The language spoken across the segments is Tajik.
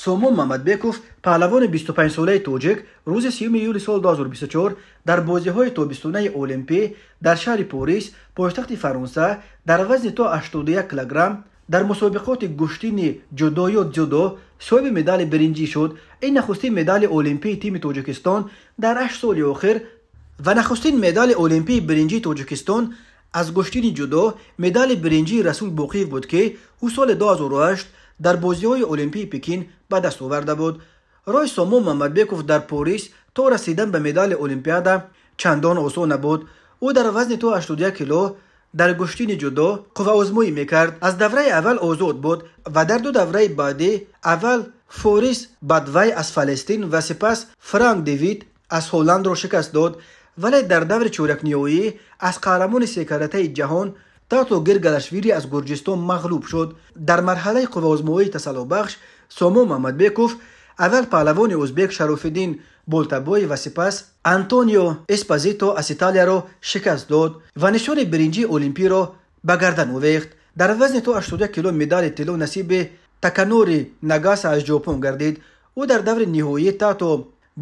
Сомон Мамадбеков, паҳлавони 25-солаи тоҷик, рӯзи 3 июли соли 2024 дар бозиҳои тобистонаи Олимпӣ дар шаҳри Порис, пойтахти Фаронса, дар вазни то 81 килограмм дар мусобиқоти гӯштини ҷудо ё дзюдо соҳиби медали биринҷӣ шуд. Ин нахустин медали олимпии тими Тоҷикистон дар 8 соли охир ва нахустин медали олимпии биринҷии Тоҷикистон аз гӯштини ҷудо медали биринҷии Расул Боқиев буд, ки ӯ соли 2008 дар бозиҳои Олимпии Пекин ба даст оварда буд. Роҳи Сомон Мамадбеков дар Порис то расидан ба медали Олимпиада чандон осон набуд. Ӯ дар вазни то 81 кило дар гӯштини ҷудо қувваозмоӣ мекард. Аз давраи аввал озод буд ва дар ду давраи баъдӣ аввал Форис Бадвай аз Фалестин ва сипас Франк Девид аз Ҳолландро шикаст дод, вале дар даври чорякниҳоӣ аз қаҳрамони секаратаи ҷаҳон Тато Гиргалашвили аз Гурҷистон мағлуб шуд. Дар марҳалаи қувваозмоии тасаллобахш Сомон Мамадбеков аввал паҳлавони ӯзбек Шарофиддин Болтабоев ва сипас Антонио Эспозито аз Италияро шикаст дод ва нишони биринҷии олимпиро ба гардан овехт. Дар вазни то 81 кило медали тилло насиби Таканори Нагаса аз Ҷопон гардид. Ӯ дар даври ниҳоӣ Тато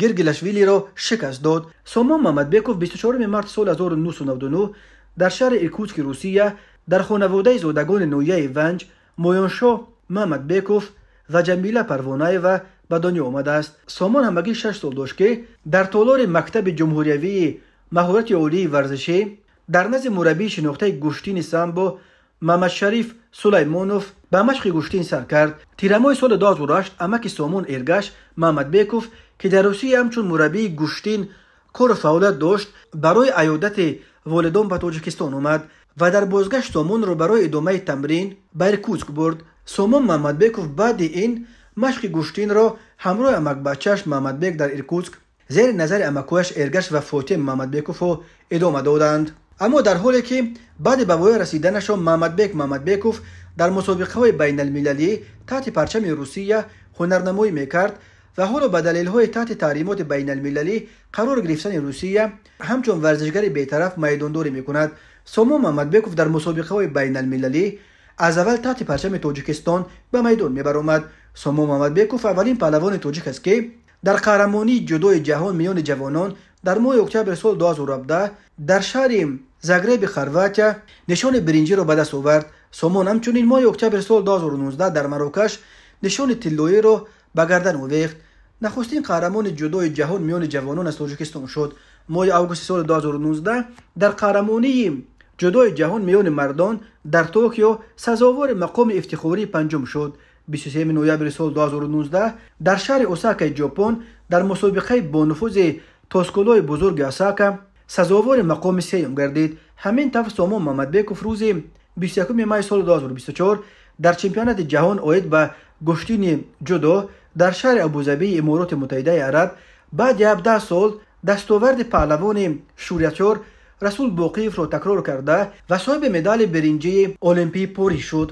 Гиргилашвилиро шикаст дод. Сомон Мамадбеков 24 марти соли 1999 дар шаҳри Иркутски Русия дар хонаводаи зодагони ноҳияи Ванҷ Моёншоҳ Мамадбеков ва Ҷамила Парвонаева ба дунё омадааст. Сомон ҳамагӣ 6 сол дошт, ки дар толори мактаби ҷумҳуриявии маҳорати олии варзишӣ дар назди мураббии шинохтаи гӯштини самбо Мамадшариф Сулаймонов ба машқи гӯштин сар кард. Тирамоҳи соли 2008 амаки Сомон Эргаш Мамадбеков, ки дар Русия ҳамчун мураббии гӯштин кору фаъолият дошт, барои аёдати волидон ба Тоҷикистон омад ва дар бозгашт Сомонро барои идомаи тамрин ба Иркутск бурд. Сомон Мамадбеков баъди ин машқи гӯштинро ҳамроҳи амакбачааш Мамадбек дар Иркутск зери назари амакҳояш Эргаш ва Фотим Мамадбековҳо идома доданд. Аммо дар ҳоле ки баъди ба воя расиданашон Мамадбек Мамадбеков дар мусобиқаҳои байналмилалӣ таҳти парчами Русия ҳунарнамоӣ мекард ва ҳоло ба далелҳои таҳти таълимоти байналмилалӣ қарор гирифтани Русия ҳамчун варзишгари бетараф майдондорӣ мекунад, Сомон Мамадбеков дар мусобиқаҳои байналмилалӣ аз аввал таҳти парчами Тоҷикистон ба майдон мебаромад. Сомон Мамадбеков аввалин паҳлавони тоҷик аст, ки дар қаҳрамонии ҷудои ҷаҳон миёни ҷавонон дар моҳи октябри соли 2017 дар шаҳри Загреби Хорватия нишони биринҷиро ба даст овард. Сомон ҳамчунин моҳи октябри соли 2019 дар Марокаш нишони тиллоиро ба гардан овехт. Нахустин қаҳрамони ҷудои ҷаҳон миёни ҷавонон аз Тоҷикистон шуд. Моҳи августи соли 2019 дар қаҳрамонии ҷудои ҷаҳон миёни мардон дар Токио сазовори мақоми ифтихории панҷум шуд. 23 ноябри соли 2019 дар шаҳри Осакаи Ҷопон дар мусобиқаи бонуфузи тоскулои бузурги Осака сазовори мақоми сеюм гардид. Ҳамин тавр Сомон Мамадбеков рӯзи 21 май соли 2024 дар чемпионати ҷаҳон оид ба гӯштини ҷудо дар шаҳри Абузабии Имороти Муттаҳидаи Араб баъди 17 сол дастоварди паҳлавони шӯриячор Расул Боқиевро такрор карда ва соҳиби медали биринҷии Олимпии Порис шуд.